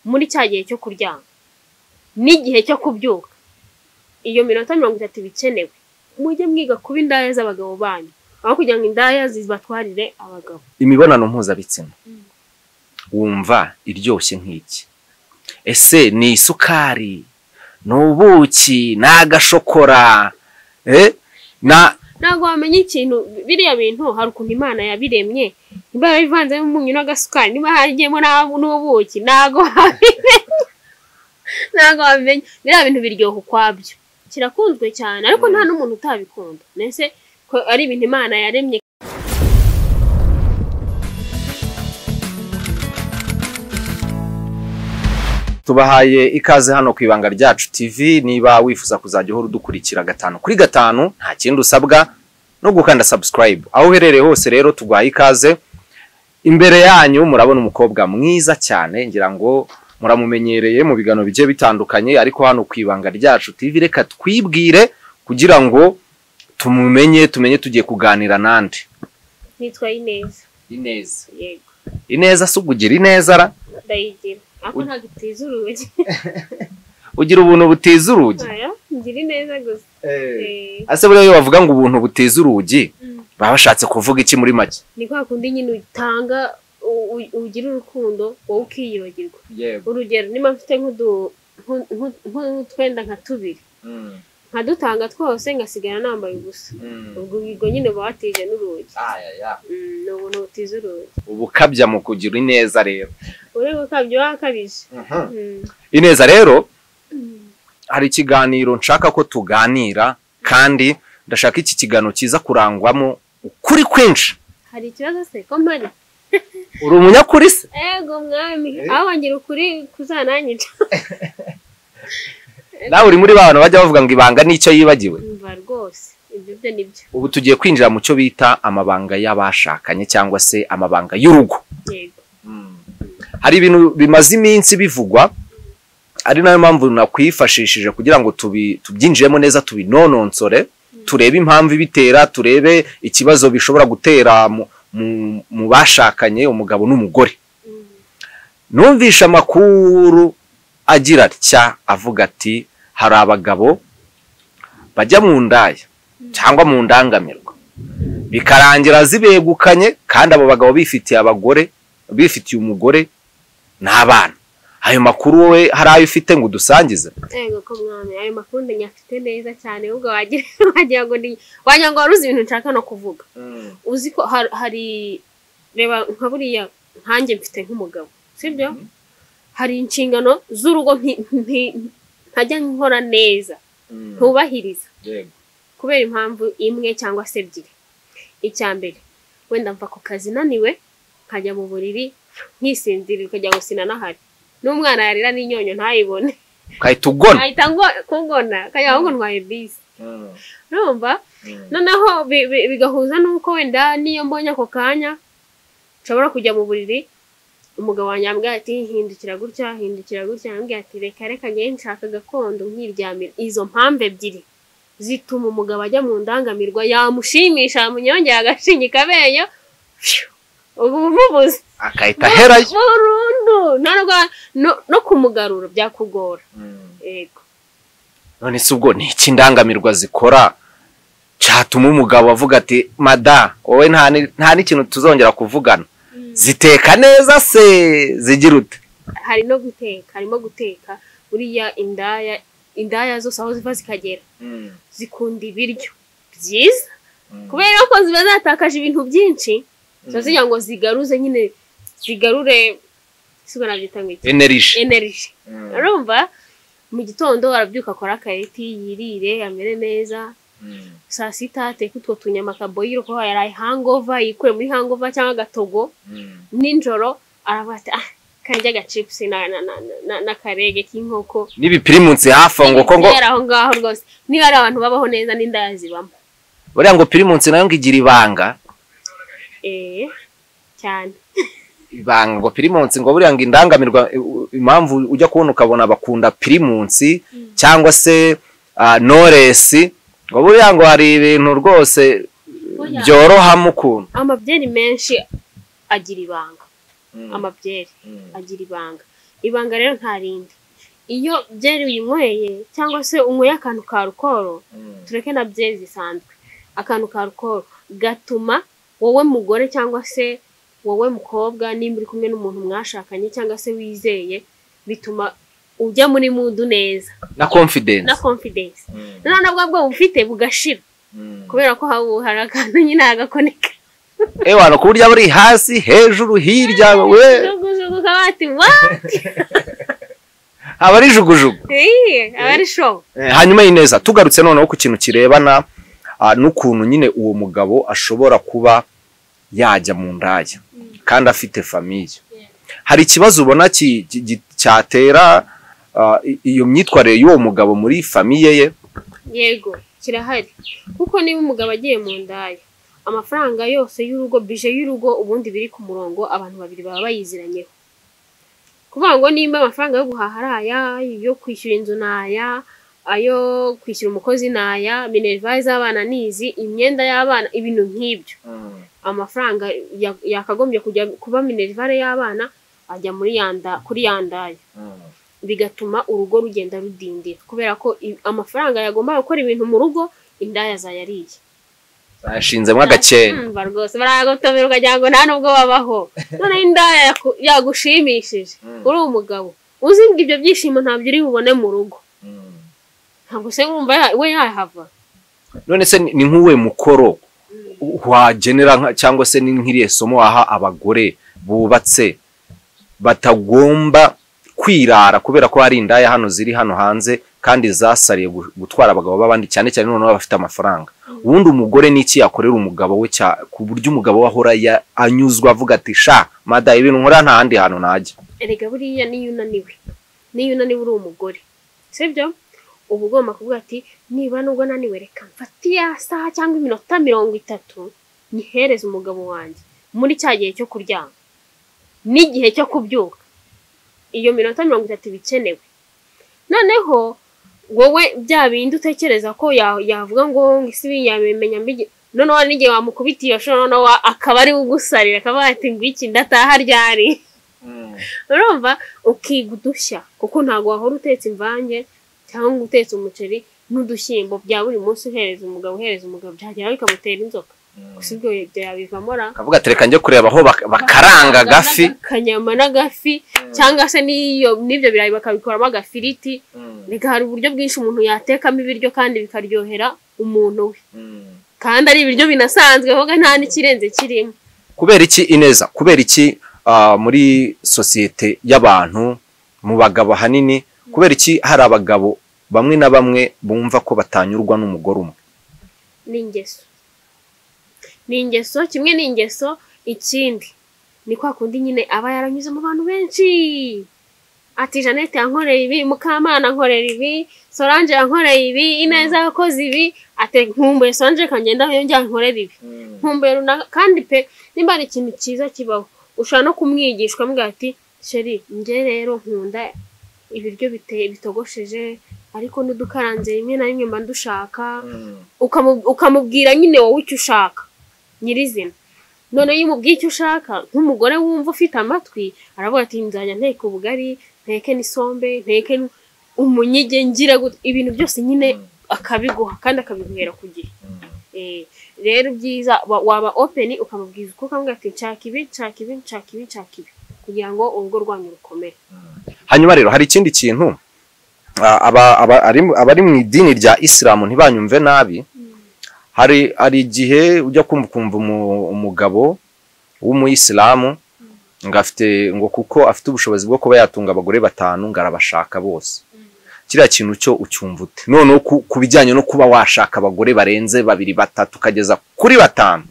Muri cya gihe cyo kuryama n'igihe cyo kubyuka, iyo minota 30 bikenewe. Mujye mwiga kuba indaya z'abagabo banyu, aho kugira ngo indaya zibatwarire abagabo. Imibonano mpuzabitsina wumva iryoshye nk'iki? Ese ni isukari, ni ubuki, ni agashokora, na ntabwo wamenya ikintu. Biriya bintu hari ukuntu Imana yabiremye, niba bivanzemo umunyu n'agasukari, niba hagiyemo n'ubuki, ntabwo wabimenya, ntabwo wabimenya. Biriya bintu biryoha ukwabyo, kirakunzwe cyane, ariko nta n'umuntu utabikunda. Nese ko ari ibintu Imana yaremye. Tubahaye ikaze hano ku Ibanga Ryacu TV. Niba wifuza kuzajya uhora udukurikira 5 kuri 5, nta kindi usabwa no gukanda subscribe. Aho uherereye hose rero tuguhaye ikaze. Imbere yanyu murabona umukobwa mwiza cyane, ngira ngo muramumenyereye mu bigano bigiye bitandukanye, ariko hano ku Ibanga Ryacu TV reka twibwire kugira ngo tumumenye, tumenye tugiye kuganira nande. Nitwa Ineza. Ineza. Yego. Ineza si ugira ineza ra? Ndayigira. Ako ntabwo itiza urugi. Ugira ubuntu butiza urugi? Oya, ngira ineza gusa. Ase buriya iyo bavuga ngo ubuntu butiza urugi, baba bashatse kuvuga iki muri make? Ni kwa kundi nyine utanga, ugira urukundo wowe ukiyibagirwa. Urugero niba mfite nk'utwenda nka tubiri, nkadutanga twose ngasigara nambaye ubusa, ubwo ubwo nyine batije n'urugi. Ni ubuntu butiza urugi. Ubukabya mu kugira ineza rero. Uri gukabya wakabije. Ineza rero, hari ikiganiro nshaka ko tuganira, kandi ndashaka iki kiganiro kiza kurangwamo ukuri kwinshi. Hari ikibazo se ko mpari? Uri umunyakuri se? Ego mwami, aho wangira ukuri kuzananyica. Nawe uri muri bantu bajya bavuga ngo ibanga nicyo yibagiwe. Umva rwose, ibyo byo nibyo. Ubu tugiye kwinjira mu cyo bita amabanga y'abashakanye cyangwa se amabanga y'urugo. Yego. Hari ibintu bimaze iminsi bivugwa, ari nayo mpamvu nakwifashishije kugira ngo tubyinjiremo neza, tubinononsore, turebe impamvu ibitera, turebe ikibazo bishobora gutera mu bashakanye, umugabo n'umugore. Numvisha amakuru agira atya, avuga ati hari abagabo bajya mu ndaya cyangwa mu ndangamirwa, bikarangira zibegukanye, kandi abo bagabo bifitiye abagore, bifitiye umugore n'abana. Ayo makuru wowe hari ayo ufite ngo udusangize? Ego ko mwami, ayo makuru ndanyafite neza cyane, ubwo wagira ngo ni wagira ngo waruzi ibintu nshaka no kuvuga. Uzi ko hari, reba nka buriya nkanjye mfite nk'umugabo, sibyo? Hari inshingano z'urugo ntajya nkora neza, ntubahiriza kubera impamvu imwe cyangwa se ebyiri. Icya mbere, wenda mva ku kazi naniwe, nkajya mu buriri nkisinzirira, ukagira ngo sinanahari, n'umwana yarira n'inyonyo ntayibone, ukahita ugona, nkahita kugona, ukagira ngo ntwaye bisi. Urumva? Noneho bigahuza n'uko wenda niyo mbonye ako kanya nshobora kujya mu buriri, umugabo wanjye ambwira ati hindukira gutya, hindukira gutya, ambwira ati reka reka njye nshaka gakondo nkiryamira. Izo mpamvu ebyiri zituma umugabo ajya mu ndangamirwa, yamushimisha, yamunyongera agashingi kabeyo, ubu bumubuze akahita aherayo burundu, no kumugarura byakugora. Yego. None se ubwo ni iki ndangamirwa zikora cyatuma umugabo avuga ati mada wowe nta n'ikintu tuzongera kuvugana? Ziteka neza se zigira ute? Hari no guteka, harimo guteka. Buriya indaya zose aho ziva zikagera zikunda ibiryo byiza, kubera ko ziba zatakaje ibintu byinshi, ziba zigira ngo zigaruze nyine, zigarure, sibwo nabyita ngo iki? Energy. Urumva mu gitondo arabyuka akora akareti, yirire amere neza. Saa sita ateka utwo tunyama kaboyiro ko yaraye hangover, yikure muri hangover cyangwa agatogo. Nijoro aravuga ati ah karya agachips na karege k'inkoko n'ibipirimunsi hafi ngo ko ngo aho ngaho rwose. Niba ari abantu babaho neza n'indaya zibamo. Buriya ngo pirimunsi nayo ngo igira ibanga. Cyane. Ibanga ngo pirimunsi, ngo buriya ngo indangamirwa, impamvu ujya kubona ukabona bakunda pirimunsi cyangwa se noresi, ngo buriya ngo hari ibintu rwose byorohamo ukuntu. Amabyeri menshi agira ibanga. Amabyeri agira ibanga. Ibanga rero nta rindi, iyo byeri uyinyweye cyangwa se unyweye akantu ka alcohol, tureke na byeri zisanzwe, akantu ka alcohol gatuma wowe mugore cyangwa se wowe mukobwa, nimba uri kumwe n'umuntu mwashakanye cyangwa se wizeye, bituma ujya muri mood neza na confidence, na confidence. Noneho bwa bwoba ufite bugashira, kubera ko hari akantu nyine agakoneka. Ewana, ku buryo buri hasi hejuru hirya we jugujugu kabati what aba ari jugujugu, aba ari show. Hanyuma Ineza, tugarutse noneho ku kintu kirebana n'ukuntu nyine uwo mugabo ashobora kuba yajya mu ndaya kandi afite famille, hari ikibazo ubona cyatera iyo myitwarire y'uwo mugabo muri famille ye? Yego, kirahari, kuko niba umugabo agiye mu ndaya, amafaranga yose y'urugo, bije y'urugo ubundi biri ku murongo, abantu babiri baba bayiziranyeho. Kuvuga ngo nimba amafaranga yo guhaha ari aya, yo kwishyura inzu ni aya, ayo kwishyura umukozi ni aya, minerivare z'abana ni izi, imyenda y'abana, ibintu nk'ibyo. Amafaranga yakagombye kujya kuba minerivare y'abana ajya muri yanda, kuri yandaya, bigatuma urugo rugenda rudindira, kubera ko amafaranga yagomba gukora ibintu mu rugo indaya zayariye, ashinzemo agakenya rwose baragotomera ukagira ngo nta nubwo babaho. Noneho indaya yagushimishije uri umugabo uzi ngo ibyo byishimo ntabyo uri bubone mu rugo, ntabwo se wumva we yahava. None se ni nk'uwe mukoro wagenera cyangwa se ni nk'iriye somo waha abagore bubatse batagomba kwirara kubera ko hari indaya hano ziri hano hanze kandi zasariye gutwara abagabo b'abandi, cyane cyane noneho bafite amafaranga? Ubundi umugore n'iki yakorera umugabo we ku buryo umugabo we ahora anyuzwa avuga ati sha mada ibintu nkora nta handi hantu najya? Erega buriya niyo unaniwe, niyo unaniwe uri umugore, sibyo, uba ugomba kuvuga ati niba nubwo naniwe reka mfate ya saha cyangwa iminota 30 nihereze umugabo wanjye muri cya gihe cyo kuryama n'igihe cyo kubyuka. Iyo minota 30 bikenewe. Noneho wowe bya bindi utekereza ko yavuga ngo isi yabimenya mbigi, noneho n'igihe wamukubita iyo shoro, noneho akaba ari ugusarira akaba ati ngwiki ndataha ryari. Urumva ukiga udushya, kuko ntabwo wahora utetse imvange cyangwa utetse umuceri n'udushyimbo bya buri munsi uhereza umugabo, uhereza umugabo, byagera bikamutera inzoka. Gusa ibyo yabivamo ra kavuga ati reka njye kureba aho bakaranga agafi, akanyama n'agafi, cyangwa se n'iyo n'ibyo birayi bakabikoramo agafiriti. Reka hari uburyo bwinshi umuntu yatekamo ibiryo kandi bikaryohera umuntu we, kandi ari ibiryo binasanzwe hoga nta n'ikirenze kirimo. Kubera iki Ineza, kubera iki muri sosiyete y'abantu mu bagabo hanini, kubera iki hari abagabo bamwe na bamwe bumva ko batanyurwa n'umugore umwe? Ni ingeso, ni ingeso kimwe, ni ingeso. Ikindi ni kwa kundi nyine aba yaranyuze mu bantu benshi, ati Jeannette yankoreye ibi, Mukamana ankorera ibi, Solange yankoreye ibi, Ineza yakoze ibi, ati nkumbuye Solange kangenda yongera ankorera ibi, nkumbuye runaka. Kandi pe nimba ari ikintu cyiza kibaho, ushobora no kumwigisha ukamubwira ati sheri njye rero nkunda ibiryo bitogosheje, ariko n'udukaranze rimwe na rimwe mba ndushaka. Ukamubwira nyine wowe icyo ushaka nyirizina. None iyo umubwiye icyo ushaka nk'umugore wumva ufite amatwi, aravuga ati nzajya nteka ubugari, nteke n'isombe, nteke umunyige, ngira ibintu byose nyine akabiguha kandi akabiguhera ku gihe. Rero byiza waba open ukamubwiza uko, ukamubwira ati nshaka ibi, nshaka ibi, nshaka ibi, nshaka ibi, kugira ngo urugo rwanyu rukomere. Hanyuma rero hari ikindi kintu abari mu idini rya Isilamu ntibanyumve nabi. Hari igihe ujya kumva umugabo w'umuyisilamu ngo afite, ngo kuko afite ubushobozi bwo kuba yatunga abagore 5 ngo arabashaka bose. Kiriya kintu cyo ucyumva ute? Noneho ku bijyanye no kuba washaka abagore barenze 2, 3 ukageza kuri 5.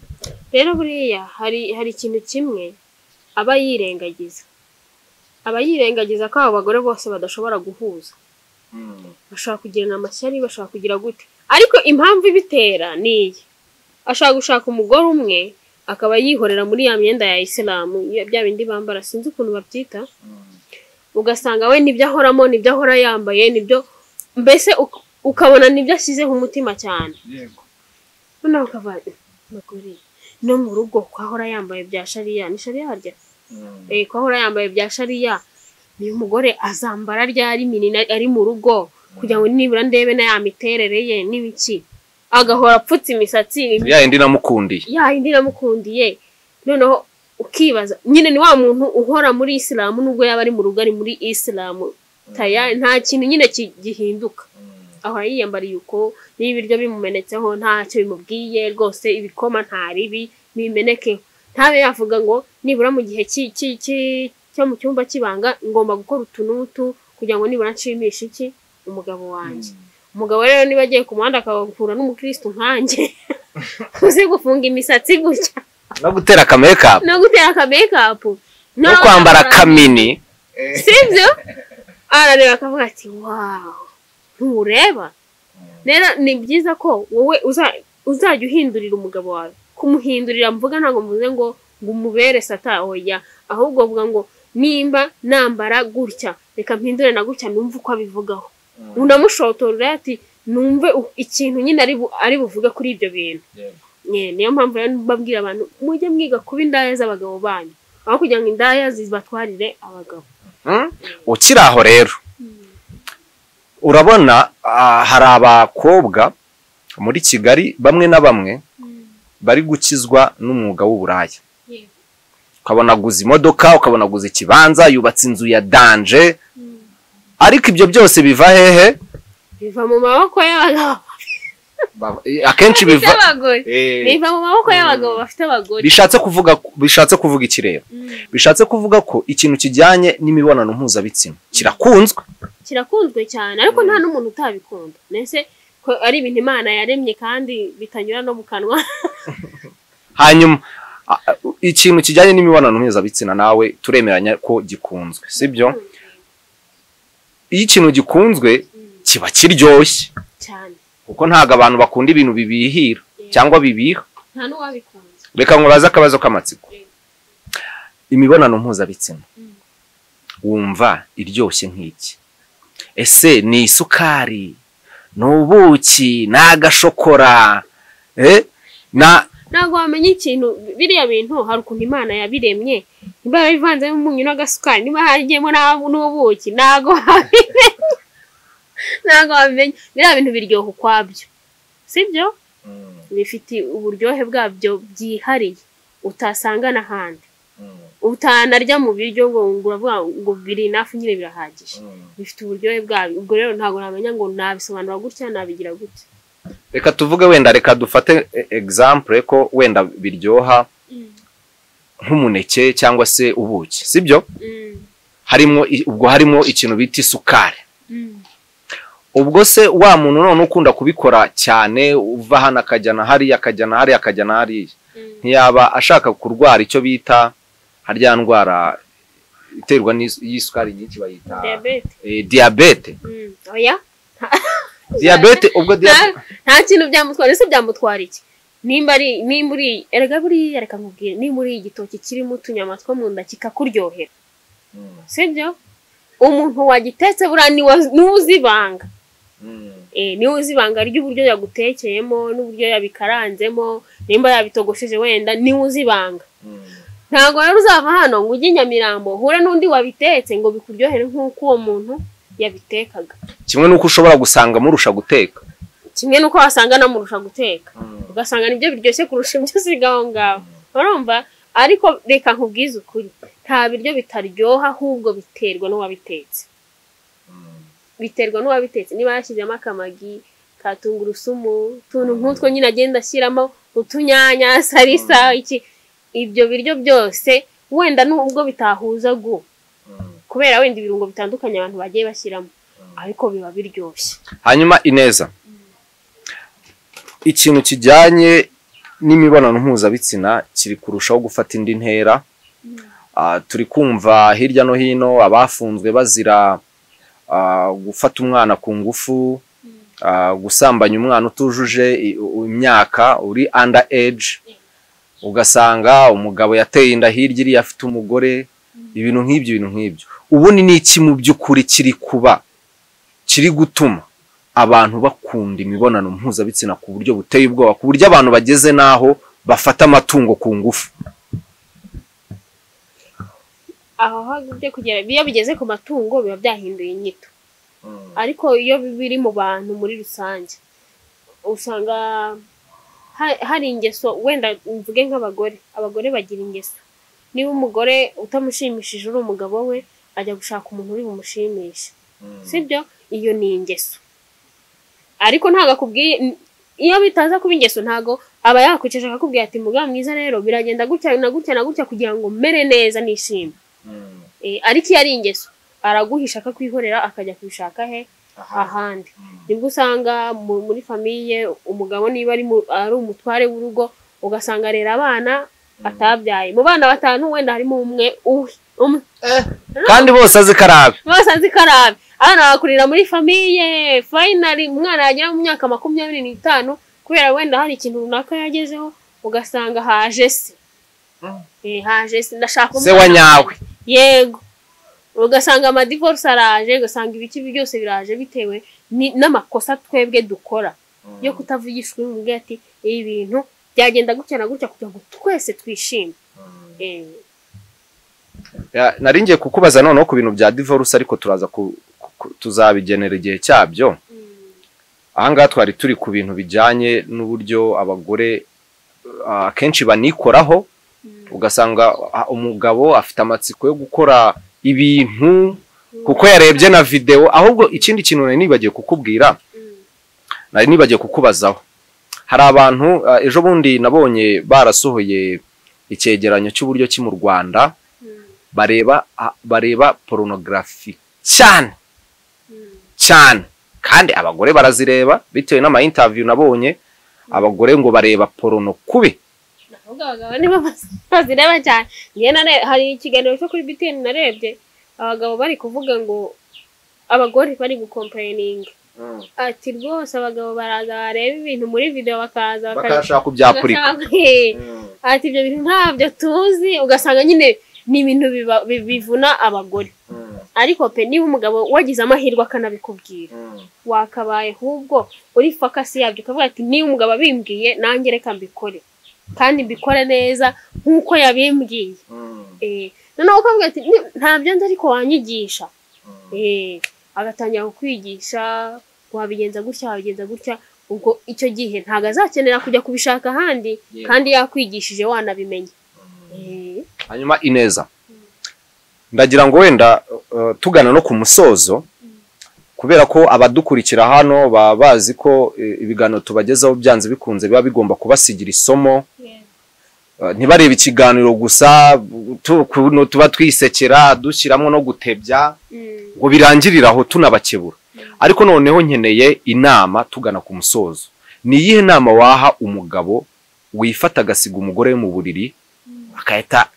Rero buriya hari ikintu kimwe aba yirengagiza, aba yirengagiza ko abo bagore bose badashobora guhuza. Bashobora kugirana amashyari, bashobora kugira gute, ariko impamvu ibitera ni iyi: ashaka gushaka umugore umwe akaba yihorera muri ya myenda ya Isilamu, bya bindi bambara sinzi ukuntu babyita, ugasanga we nibyo ahoramo, nibyo ahora yambaye, nibyo mbese ukabona nibyo ashyizeho umutima cyane. Yego. Noneho ukava magore no mu rugo ko ahora yambaye bya shariya, ni shariya harya? Ko ahora yambaye bya shariya, Uyu mugore azambara ryari mini ari mu rugo kugira ngo nibura ndebe na ya miterere ye n'ibiki, agahora apfutse imisatsi ya indi namukundiye, ya indi namukundiye. Noneho ukibaza nyine ni wa muntu uhora muri Isilamu nubwo yaba ari mu rugo ari muri Isilamu tayari nta kintu nyine gihinduka, ahora yiyambariye uko, n'ibiryo bimumenetseho ntacyo bimubwiye rwose, ibikoma nta ribi bimenekeho, ntabe yavuga ngo nibura mu gihe cyo mu cyumba cy'ibanga ngomba gukora utu n'utu kugira ngo nibura nshimishe iki umugabo wanjye. Umugabo rero niba agiye ku muhanda akahura n'umukristo nkanjye uzi gufunga imisatsi gutya no gutera aka makeup, no gutera aka makeup, no kwambara kamini, sibyo? Arareba akavuga ati wow, ntureba. Rero ni byiza ko wowe uzajya uhindurira umugabo wawe. Kumuhindurira mvuga ntabwo mvuze ngo umubere sata, oya, ahubwo vuga ngo nimba nambara gutya reka mpindure na gutya numve uko abivugaho. Unamushotorera ati numve ikintu nyine ari buvuge kuri ibyo bintu. Niyo mpamvu rero mbabwira abantu mujye mwiga kuba indaya z'abagabo banyu aho kugira ngo indaya zibatwarire abagabo. Ukiri aho rero urabona hari abakobwa muri Kigali bamwe na bamwe bari gukizwa n'umwuga w'uburaya. Ukabona aguza imodoka, ukabona aguza ikibanza, yubatse inzu ya danje, ariko ibyo byose biva hehe? Biva mu maboko y'abagabo. Akenshi biva mu maboko y'abagabo bafite abagore. Bishatse kuvuga iki rero? Bishatse kuvuga ko ikintu kijyanye n'imibonano mpuzabitsina kirakunzwe, kirakunzwe cyane, ariko nta n'umuntu utabikunda. Nese ko ari ibintu Imana yaremye kandi bitanyura no mu kanwa. Hanyuma ikintu kijyanye n'imibonano mpuzabitsina nawe turemeranya ko gikunzwe, sibyo? Iyo ikintu gikunzwe kiba kiryoshye cyane, kuko ntago abantu bakunda ibintu bibihira cyangwa bibiha. Nta n'uwabikunze. Reka nkubaze akabazo k'amatsiko. Imibonano mpuzabitsina wumva iryoshye nk'iki? Ese ni isukari, ni ubuki, ni agashokora? Na ntabwo wamenya ikintu. Biriya bintu hari ukuntu Imana yabiremye, niba bivanzemo umunyu n'agasukari, niba hagiyemo n'ubuki, ntabwo wabimenya, ntabwo wabimenya. Biriya bintu biryoha ukwabyo, sibyo? Bifite uburyohe bwabyo byihariye utasanga n'ahandi, utanarya mu biryo ngo uravuga ngo biri nafu, nyine birahagije, bifite uburyohe bwabyo. Ubwo rero ntabwo namenya ngo nabisobanura gutya nabigira gutya. Reka tuvuge wenda, reka dufate example ko wenda biryoha nk'umuneke cyangwa se ubuki, sibyo? Harimo ubwo harimo ikintu bita isukari. Ubwo se wa muntu none ukunda kubikora cyane, uva hano akajyana hariya akajyana hariya akajyana hariya, ntiyaba ashaka kurwara icyo bita harya ndwara iterwa n'isukari nyinshi bayita diabete? Oya, diabete. Ubwo nta kintu byamutwara. Ese byamutwara iki? Nimba uri erega buriya, reka nkubwire, nimba uri igitoki kirimo utunyama two mu nda kikakuryohera, sibyo? Umuntu wagitetse buriya niwe uzi ibanga, niwe uzi ibanga ry'uburyo yagutekeyemo n'uburyo yabikaranzemo, nimba yabitogosheje wenda niwe uzi ibanga. Ntabwo rero uzava hano ngo ujye i Nyamirambo uhure n'undi wabitetse ngo bikuryohere nk'uko uwo muntu yabitekaga. Kimwe nuko ushobora gusanga murusha guteka, kimwe nuko wasanga namurusha guteka, ugasanga nibyo biryoshye kurusha ibyo usiga aho ngaho, urumva? Ariko reka nkubwize ukuri, nta biryo bitaryoha, ahubwo biterwa n'uwabitetse. Biterwa n'uwabitetse, niba yashyizemo akamagi ka tungurusumu, utuntu nk'utwo nyine agenda ashyiramo, utunyanya, salisa, iki, ibyo biryo byose wenda nubwo bitahuza gu kubera wenda ibirungo bitandukanye abantu bagiye bashyiramo, ariko biba biryoshye. Hanyuma Ineza, ikintu kijyanye n'imibonano mpuzabitsina kiri kurushaho gufata indi ntera. Turi kumva hirya no hino abafunzwe bazira gufata umwana ku ngufu, gusambanya umwana utujuje imyaka, uri under age, ugasanga umugabo yateye inda hirya iriya afite umugore, ibintu nk'ibyo, ibintu nk'ibyo. Ubundi ni iki mu by'ukuri kiri kuba kiri gutuma abantu bakunda imibonano mpuzabitsina ku buryo buteye ubwoba, ku buryo abantu bageze naho bafata amatungo ku ngufu? Aho byo kugera iyo bigeze ku matungo biba byahinduye inyito. Ariko iyo biri mu bantu muri rusange usanga hari ingeso, wenda mvuge nk'abagore, abagore bagira ingeso. Niba umugore utamushimishije uri umugabo we, ajya gushaka umuntu uri bumushimishe, sibyo? Iyo ni ingeso. Ariko ntago akubwiye, iyo bitaza kuba ingeso ntago aba yakwicisha akakubwira ati mugabo mwiza rero biragenda gutya na gutya na gutya kugira ngo mere neza nishime. Ariko iyo ari ingeso araguhisha akakwihorera akajya kubishaka he ahandi. Nibwo usanga muri famiye umugabo niba ari umutware w'urugo, ugasanga arera abana atabyaye. Mu bana batanu wenda harimo umwe umwe kandi bose azi karabe, bose azi karabe. Abana bakurira muri famiye, finally umwana yagera mu myaka 25 kubera wenda hari ikintu runaka yagezeho, ugasanga haje se. Haje se ndashaka se wa nyawe. Yego. Ugasanga ama divorce araje, ugasanga ibiki byose biraje bitewe n'amakosa twebwe dukora yo kutavugishwa n'umubwiye ati ibi bintu byagenda gutya na gutya kugira ngo twese twishime. Nari ngiye kukubaza noneho ku bintu bya divorce, ariko turaza tuzabigenera igihe cyabyo. Aha ngaha twari turi ku bintu bijyanye n'uburyo abagore akenshi banikoraho, ugasanga umugabo afite amatsiko yo gukora ibintu kuko yarebye na video. Ahubwo ikindi kintu nari nibagiye kukubwira, nari nibagiye kukubazaho, hari abantu ejo bundi nabonye barasohoye icyegeranyo cy'uburyo ki mu Rwanda bareba pornography cyane cyane, kandi abagore barazireba bitewe n'ama interview nabonye, abagore ngo bareba porno kubi. Ahubwo abagabo nibo bazireba cyane. Hari ikiganiro cyo kuri BTN narebye abagabo bari kuvuga ngo abagore bari gucomplaining ati rwose abagabo baraza bareba ibintu muri video bakaza bakashaka kubyapurika, ati ibyo bintu ntabyo tuzi. Ugasanga nyine ni ibintu bivuna abagore. Ariko pe niba umugabo wagize amahirwe akanabikubwira, wakabaye ahubwo uri focus yabyo ukavuga ati niba umugabo abimbwiye nanjye reka mbikore kandi mbikore neza nkuko yabimbwiye. Noneho ukavuga ati ntabyo nzi ariko wanyigisha. Agatangira kukwigisha wabigenza gutya wabigenza gutya, ubwo icyo gihe ntago azakenera kujya kubishaka ahandi kandi yakwigishije wanabimenye. Hanyuma Ineza, ndagira ngo wenda tugana no ku musozo, kubera ko abadukurikira hano baba bazi ko ibiganiro tubagezaho byanze bikunze biba bigomba kubasigira isomo. Ntibarebe ikiganiro gusa tuba twisekera dushyiramo no gutebya ngo birangirire aho tunabakebura. Ariko noneho nkeneye inama tugana ku musozo. Ni iyihe nama waha umugabo wifata agasiga umugore we mu buriri akahita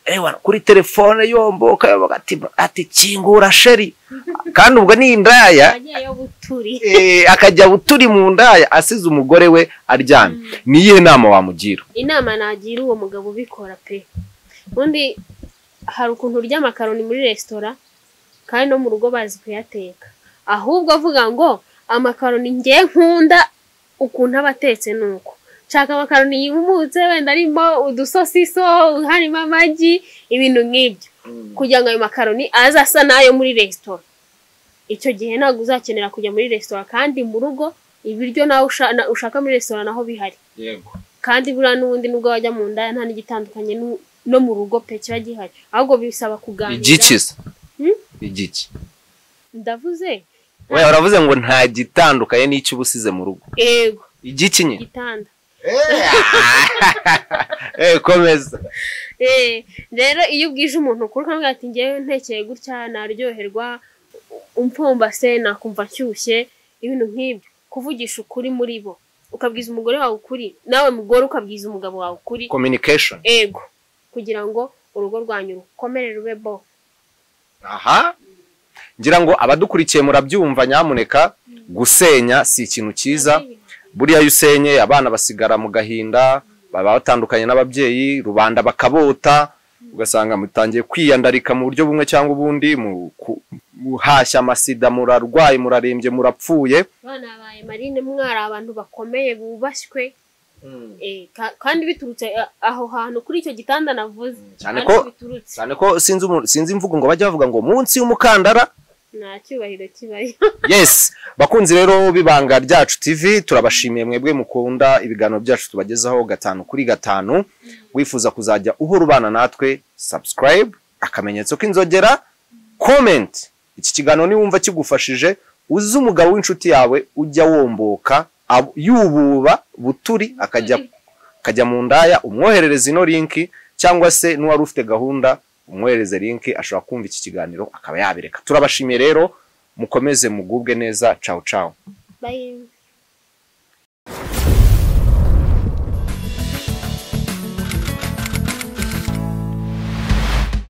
kuri telefone yomboka ati kingura sheri, kandi ubwo ni indaya, akajya buturi mu ndaya asize umugore we aryamye? Ni iyihe nama wamugira? Inama nagira uwo mugabo ubikora pe, ubundi hari ukuntu urya amakaroni muri resitora kandi no mu rugo bazi kuyateka, ahubwo avuga ngo amakaroni ngiye nkunda ukuntu aba atetse nuko nshaka amakaroni yumutse wenda arimo udusosiso harimo amagi ibintu nk'ibyo, kugira ngo ayo makaroni aze asa n'ayo muri resitora. Icyo gihe ntabwo uzakenera kujya muri resitora, kandi mu rugo ibiryo nawe ushaka muri resitora naho bihari. Yego. Kandi buriya n'ubundi nubwo wajya mu ndaya nta n'igitandukanye no mu rugo pe kiba gihari, ahubwo bisaba kuganira. Igikiza igiki ndavuze? Oya, uravuze ngo nta gitandukanye n'icyo ubusize mu rugo. Yego. Igiki nyine? Igitanda. Komeza. Rero iyo ubwije umuntu ukuri ukamubwira ati ngewe ntekeye gutya naryoherwa, umpfumbase nakumva nshyushye, ibintu nk'ibyo. Kuvugisha ukuri muri bo, ukabwiza umugore wawe ukuri, nawe mugore ukabwiza umugabo wawe ukuri. Communication. Ego, kugira ngo urugo rwanyu rukomere rube bo. Aha, ngira ngo abadukurikiye murabyumva, nyamuneka gusenya si ikintu cyiza. Buriya iyo usenye abana basigara mu gahinda, baba batandukanye n'ababyeyi, rubanda bakabota, ugasanga mutangiye kwiyandarika mu buryo bumwe cyangwa ubundi, muhashya amasida, murarwaye, murarembye, murapfuye. Abana babaye marine, mwari abantu bakomeye bubashywe, Kandi biturutse aho hantu kuri icyo gitanda navuze. Cyane ko biturutse. Cyane ko sinzi imvugo ngo bajya bavuga ngo munsi y'umukandara nta cyubahiro kibayo. Yes, bakunzi rero b'Ibanga Ryacu TV, turabashimiye mwebwe mukunda ibiganiro byacu tubagezaho 5 kuri 5. Wifuza kuzajya uhora ubana natwe, subscribe, akamenyetso k'inzogera, comment. Iki kiganiro niwumva kigufashije, uzi umugabo w'inshuti yawe ujya womboka yububa buturi akajya mu ndaya, umwoherereze ino link, cyangwa se n'uwari ufite gahunda umwoherereze link, ashobora kumva iki kiganiro akaba yabireka. Turabashimiye rero, mukomeze mugubwe neza. Ciao ciao. Bye.